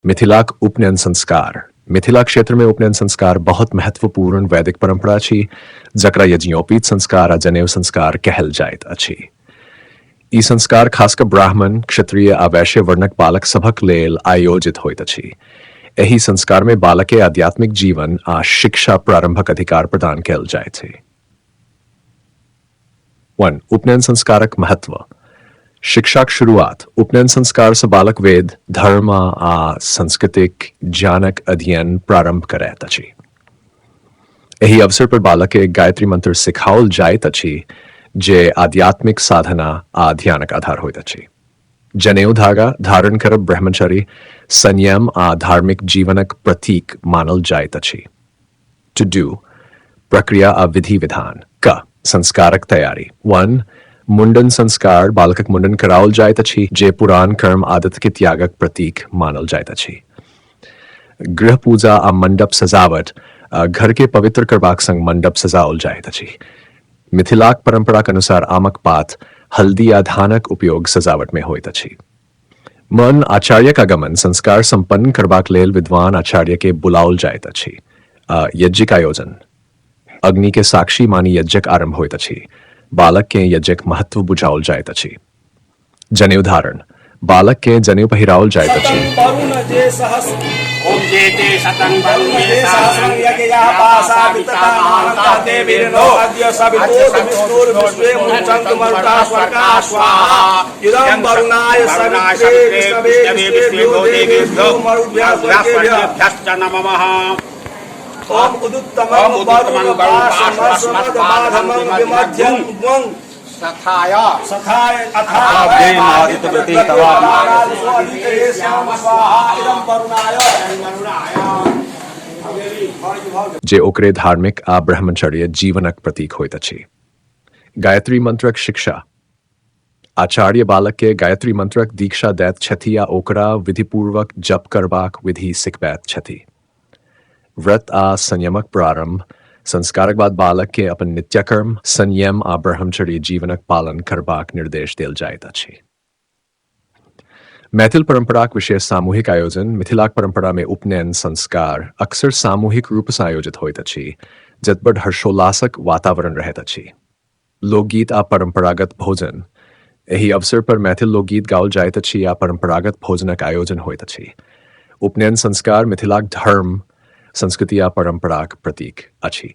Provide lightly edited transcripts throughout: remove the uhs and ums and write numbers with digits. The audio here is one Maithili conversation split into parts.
मिथिलाक उपनयन संस्कार। मिथिला क्षेत्र में उपनयन संस्कार बहुत महत्वपूर्ण वैदिक परंपरा अछि, जकरा यज्ञोपवीत संस्कार आ जनेऊ संस्कार कहल जाइत अछि। ई संस्कार खास कऽ ब्राह्मण, क्षत्रिय आ वैश्य वर्णक बालक सभक लेल आयोजित होइत अछि। एहि संस्कार में बालक के आध्यात्मिक जीवन आ शिक्षा प्रारंभक अधिकार प्रदान कयल जाइत छै। 1. उपनयन संस्कारक महत्व। शिक्षाक शुरुआत। उपनयन संस्कार सँ बालक वेद, धर्म आ सांस्कृतिक ज्ञानक अध्ययन प्रारंभ करैत अछि। एहि अवसर पर बालक के गायत्री मंत्र सिखाओल जाइत अछि, जे आध्यात्मिक साधना आ ध्यानक आधार होइत अछि। जनेऊ धागा धारण करब ब्रह्मचर्य, संयम आ धार्मिक जीवनक प्रतीक मानल जाइत अछि। टू do, प्रक्रिया आ विधि विधान। क संस्कारक तैयारी। 1. मुंडन संस्कार। बालकक मुंडन कराओल जाइत अछि, जे पुरान कर्म आदत के त्यागक प्रतीक मानल जाइत अछि। गृह पूजा आ मंडप सजावट। घर के पवित्र करबाक संग मंडप सजाओल जाइत अछि। मिथिलाक परंपराक अनुसार आमक पात, हल्दी आ धानक उपयोग सजावट में होइत अछि। मन आचार्यक आगमन। संस्कार संपन्न करबाक लेल विद्वान आचार्य के बुलाओल जाइत अछि। यज्ञिक आयोजन। अग्नि के साक्षी मानि यज्ञक आरंभ होइत अछि। बालक के यज्ञक महत्व बुझाओल जाइत अछि। जनेऊ धारण। बालक के जनेऊ पहिराओल जाइत अछि। वरुण जे सहस्र ओम जेते शतं वरुण जे सहस्रं यज्ञयाः पाशा वितता महान्तः ते वीरिणो अद्य सवितोर्विष्णुर्विश्वे मुञ्चन्तु मरुतः स्वर्गाः स्वाहा। इदं वरुणाय सवित्रे विष्णवे विश्वेभ्यो देवेभ्यो मरुद्भ्यः स्वर्गेभ्यः स्वर्गेभ्यश्च नमः। ॐ उदुत्तमं वरुण पाशमस्मद्बाधमं विमध्यं त्वं सखाय सखाय अथा स्वाहा। इदं वरुणाय। जे ओकरे धार्मिक आ ब्रह्मचर्य जीवनक प्रतीक होइत अछि। गायत्री मंत्रक शिक्षा। आचार्य बालक के गायत्री मंत्रक दीक्षा दैत छथि आ ओकरा विधिपूर्वक जप करबाक विधि सिखबैत छथि। व्रत आ संयमक प्रारंभ। संस्कारक बाद बालक के अपन नित्यकर्म, संयम आ ब्रह्मचर्य जीवनक पालन करबाक निर्देश देल जाइत अछि। मैथिल परंपराक विशेष सामूहिक आयोजन। मिथिलाक परंपरा में उपनयन संस्कार अक्सर सामूहिक रूप सँ आयोजित होइत अछि, जत बड हर्षोल्लासक वातावरण रहैत अछि। लोकगीत आ परंपरागत भोजन। एहि अवसर पर मैथिल लोकगीत गाओल जाइत अछि आ परंपरागत भोजनक आयोजन होइत अछि। उपनयन संस्कार मिथिलाक धर्म, संस्कृति आ परंपराक प्रतीक अछि।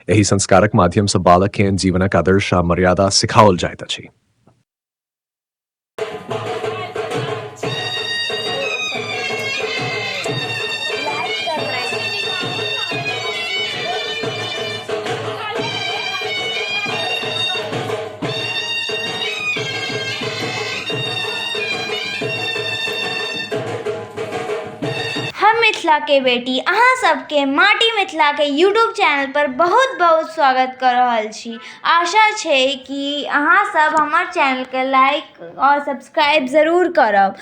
एहि संस्कारक माध्यम सँ बालक के जीवनक आदर्श आ मर्यादा सिखाओल जाइत अछि। हम मिथिला के बेटी अहाँ सबके माटी मिथिला के यूट्यूब चैनल पर बहुत बहुत स्वागत कऽ रहल छी। आशा छै कि अहाँ सब हमर चैनलके लाइक आओर सब्सक्राइब जरूर करब।